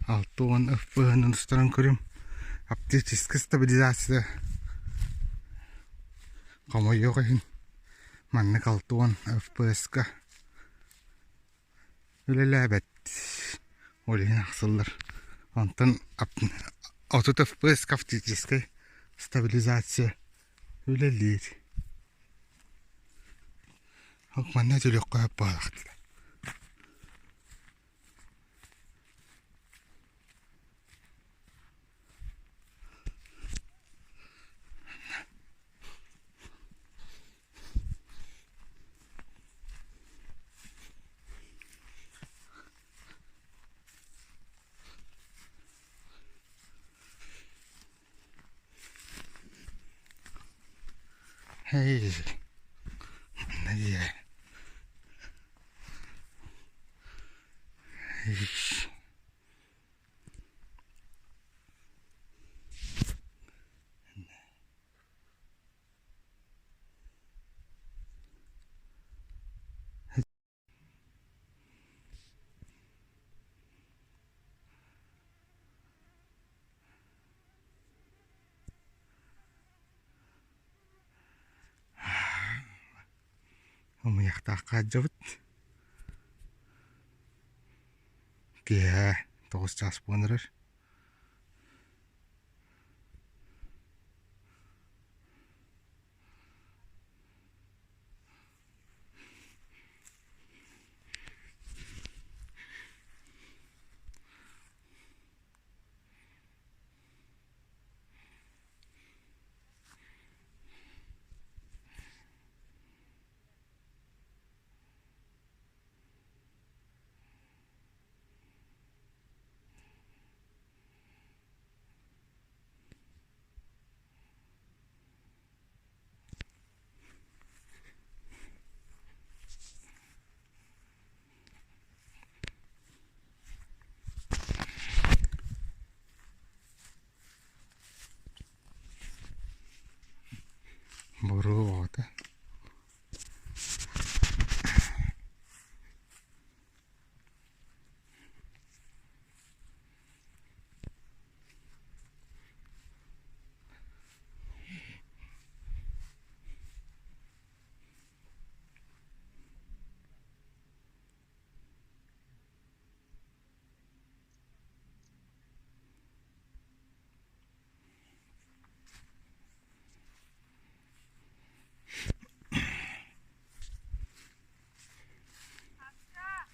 60 ФП-ны устаран көрүм. Оптическая стабилизация хомойуох иһин маннык 60 ФПС-ка үлэлээбэт. Ол иһин ахсыллар. Онтон 30 ФПС-ка оптическай стабилизация үлэлиир. Манна төлүөххэ сөп буолаахтар. Hey, не Ымыйахтаахха сылдьабыт. Киэһэ 9 чаас буолан эрэр. Буруо оҕото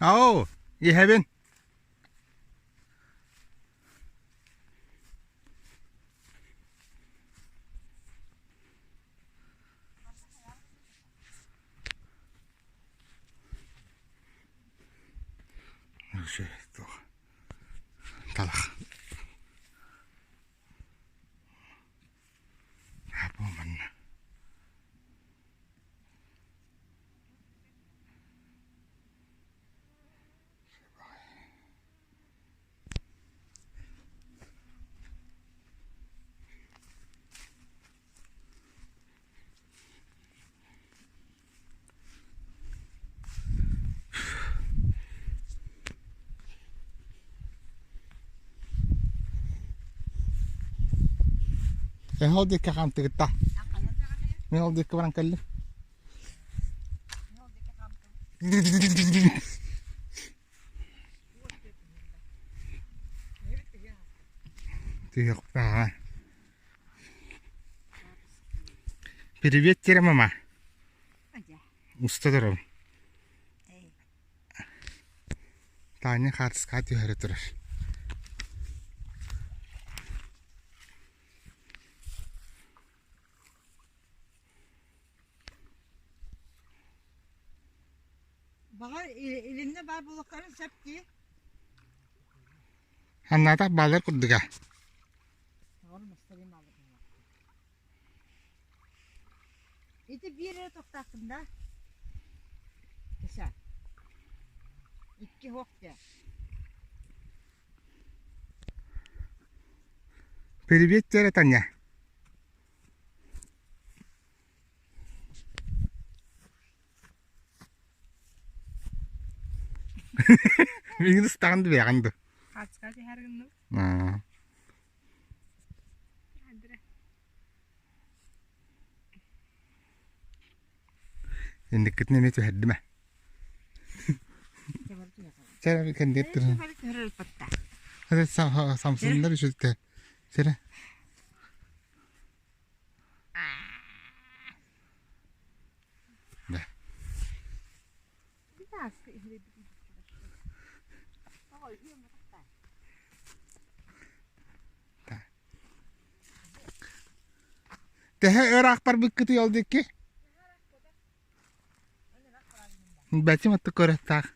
Ау, иһэбин. Талах. Бу манна. Эһэ ол диэки хаамтыгытта. Мин ол диэки баран кэллим. Түһүөхпэ Привет, тера мама. Уста турабын. Таня хаартыскаҕа түһэрэ турар. Баҕар илиннэ баар буолуохтарын сөп дии. Аннаатах бааллар курдуга. Ити биир эрэ тохтоохпун да? Кеша. Икки уһуох дии. Привет, тетя Таня. Миигин ыстаҕын да бэйэҕин дуу. Хаацка түһэр гынным. Инниккитин эмиэ түһэрдим ээ. Чэ, кэнниэт турун. Самсыннар үчүлтэ. Сэрэ. Төһө ыраах барбыккытый ол диэки? Бэтим аттык көрөттаах.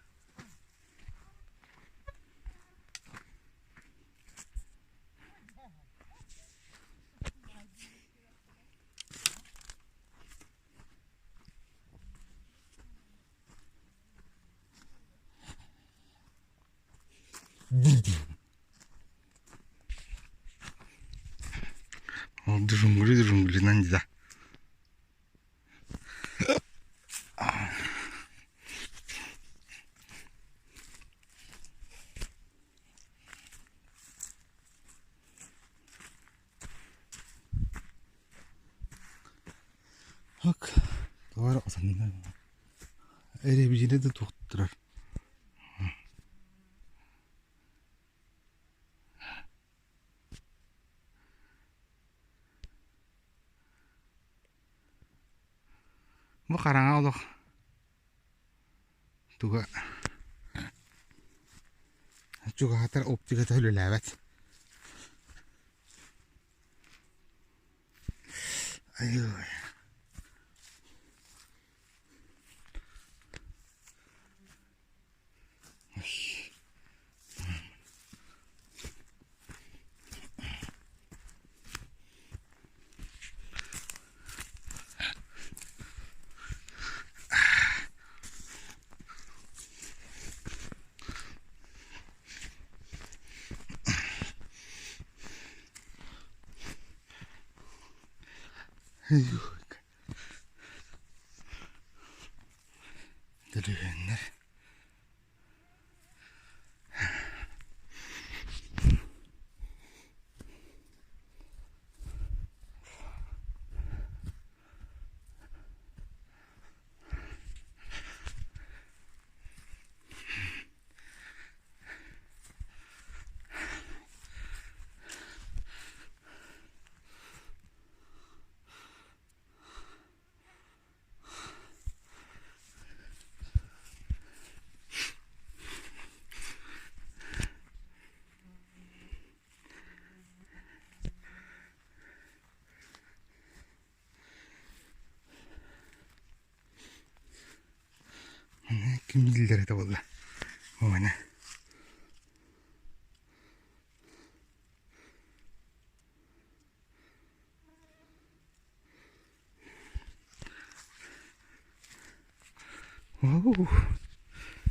Джунгли джунглинан да. Ок, туора Эрэбидьинэ да туохтурар. Бу хараҥа олох туга чугаһатар оптиката үлэлээбэт. Айыы. Дөлүһүөннэр Ким биллэр этэ буолла маны.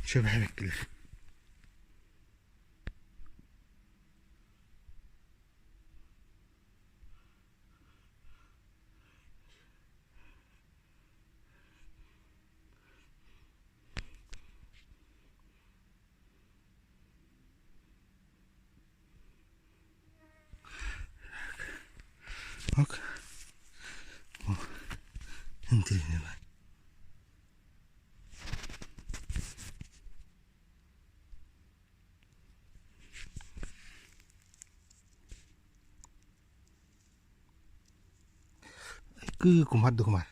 Чөбөһөбөккүлэр. Ок. Интересно. Cứ cùng hát được mà.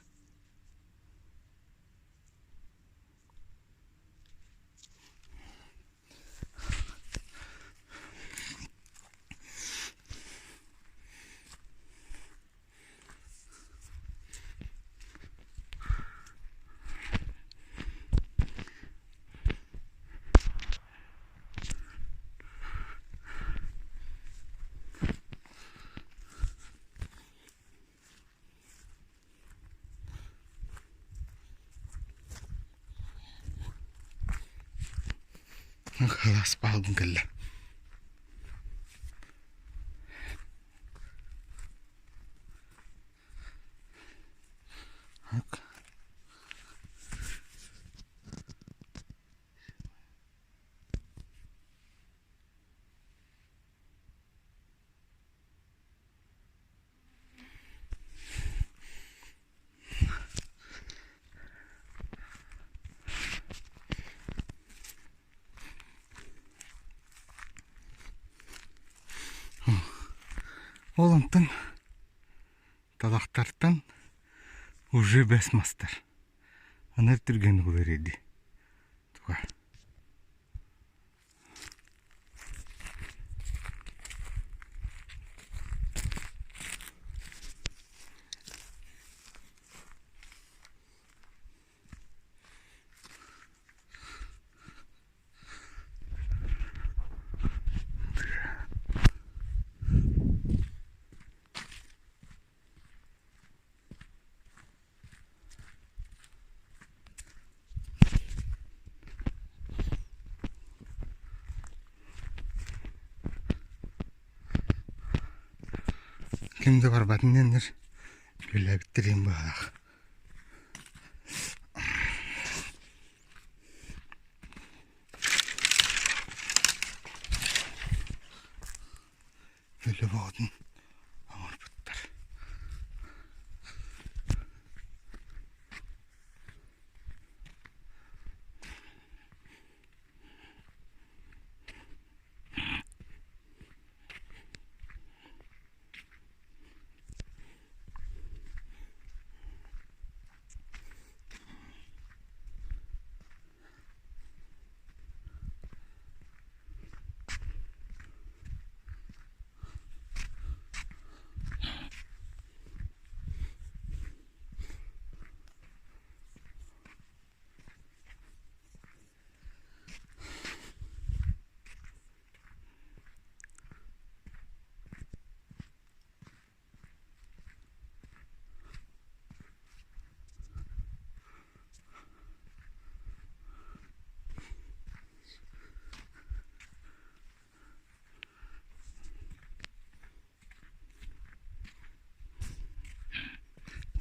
Халаас баалгын кэллэ. Ол онтон талахтартан уже бэс мастар. Анар түргэнник уларыйды. Туга. Ким да барбатын диэннэр үлэлээбиттэр иһин быһалаах. Үлэ боҕотун оҥорбуттар.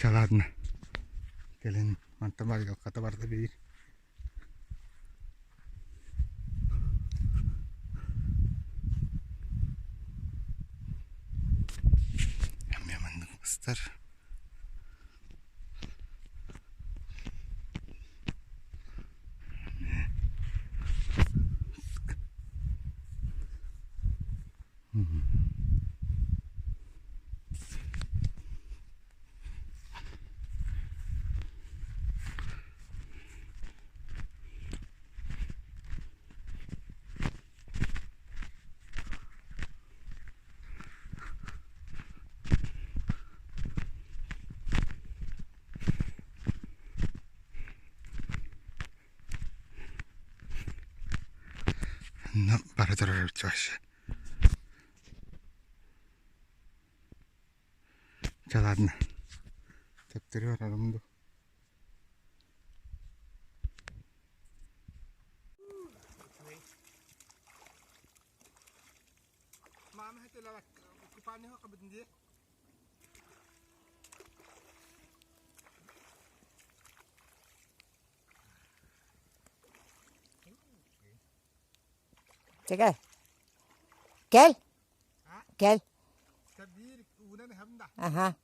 Чэ ладно, кэлин мантан барыахха барда биир Эмиэ маннык мастар. Бара турар вообще. Чэ ладно, төптөрү барарым дуу. Чэ кэл. Кэл. Аха.